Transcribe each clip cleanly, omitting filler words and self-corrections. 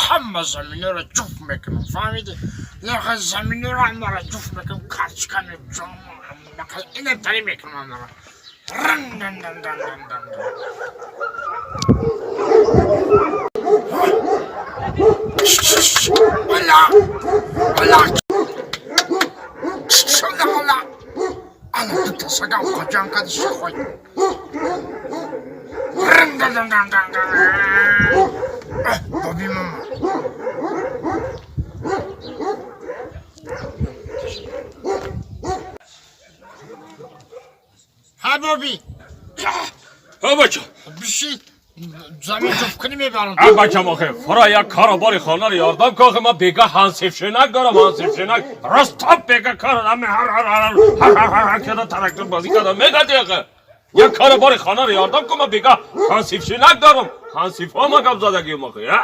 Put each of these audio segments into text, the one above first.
Ҳама заминҳоро ҷуфт мекунам, фаҳмидӣ? Леха заминҳоро ҳамаро ҷуфт мекунам, карчика меҷон, инатари мекунам ҳамаро. Ола! Ола! Ола, ола! Ана дута сагам қоҷон кади шахой. Боби мама. Ҳа, Боби. Ҳа, бача. Биши замин ҷуфт кунӣ мебарам. А, бачам, охе фара як каробари хона ро ёрдам ка, охе ман бега ҳансифшинак дорам, ҳансифшинак рост топ бега кар ами ҳар ҳар ҳар ҳар ҳар ҳар ҳар када трактор бозӣ кардам мегади. Охе як каробари хона ро ёрдам ку, ман бега ҳансифшинак дорам, ҳансифҳо ма гап задагием охе, а?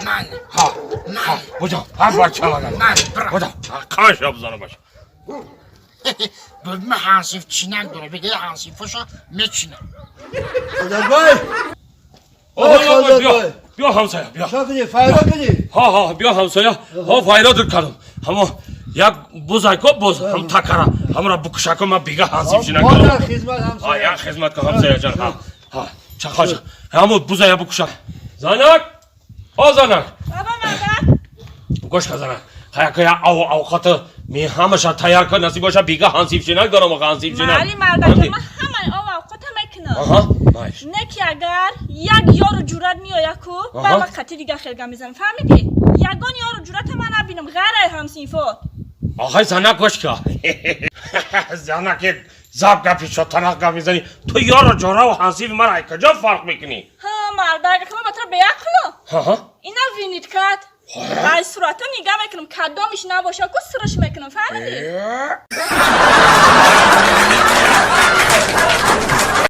Майли. Ҳа, ҳа, буҷа, ҳа, бача, Майли, бира. буҷа, қанша бизанам, бача? Боби ма ҳансиф чинак дора, бега ҳансифоша мечинам. Хазратбой! Биё, биё, ҳамсоя, биё. Чӣ кунӣ? Файро кунӣ? Ҳа, ҳа, биё, ҳамсоя, ҳо, файро дур кардам. Ҳамо як бузайко боз ҳам такара ҳамра букушако, ман бига ҳансиф шинак Мо дорам. дар хизмат, Ҳа. ҳамсоя. Як хизмат ка, ҳамсоя ҷан. Ҳа, ҳа, чақаҷа ҳамо бузая букушак. Занак, ҳо, занак. Баба, мадад. Гӯш ка, занак, хаяка я ав авқата ми ҳамаша тайёр ка, насиб боша, бига ҳансиф шинак дорам, охе ҳансиф шинак. Майли, мардакҷон, ман ҳамаи ов авқота мекунам. Аҳа, майш. Не ки агар як ёру ҷуръат меояд ку, ба ман қатъи дига хелга мезанам, фаҳмидӣ? Ягон ёру ҷуръата ман набинам ғайр ай ҳамсинфот. Охай, занак, гӯш ка, занак, як заб гапи шотанақ гап мезанӣ ту. Ёру ҷораву ҳансифи мара ай куҷо фарқ мекунӣ? Ҳа, мардак, ман ба туро беақлу. Ҳаҳа. Ина винит кард, ай сурата нигаҳ мекунам, кадомиш набоша ку, сириш мекунам, фаҳмидӣ?